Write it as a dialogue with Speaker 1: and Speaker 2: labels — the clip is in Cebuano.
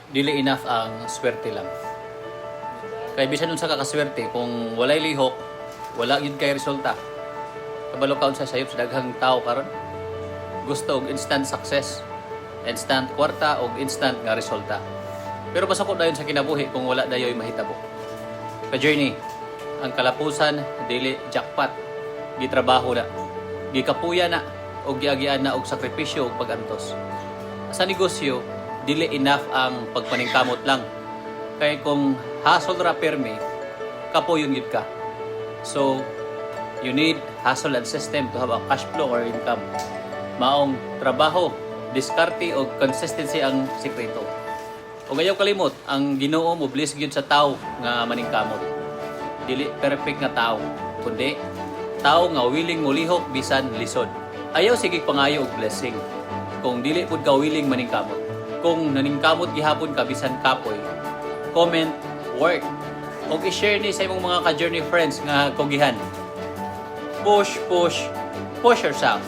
Speaker 1: Dili enough ang swerte lang. Kay bisan unsa ka kaswerte, kung walay lihok, wala gyud kay resulta. Kabalo ka unsa sayop sa daghang tao karon? Gusto og instant success, instant kwarta og instant nga resulta. Pero pasako dayon sa kinabuhi kung wala dayoy mahitabo. Ka-journey, ang kalapusan dili jackpot. Gitrabaho na, gikapuya na, og giagian na og sakripisyo ug pagantos. Sa negosyo, dili enough ang pagpaningkamot lang. Kay kung hustle ra permi, kapoyon gyud ka. So, you need hustle and system to have a cash flow or income. Maong trabaho, diskarte o consistency ang sikreto. Ug ayaw kalimot, ang Ginoo mo bless gyud sa tao nga maningkamot. Dili perfect nga tao, kundi tao nga willing molihok bisan lisod. Ayaw sige pangayo og blessing kung dili pud ka willing maningkamot. Kung naningkamot gihapon ka bisan kapoy, comment "work" og i-share ni sa imong mga ka-journey friends nga kugihan. Push, push, push yourself.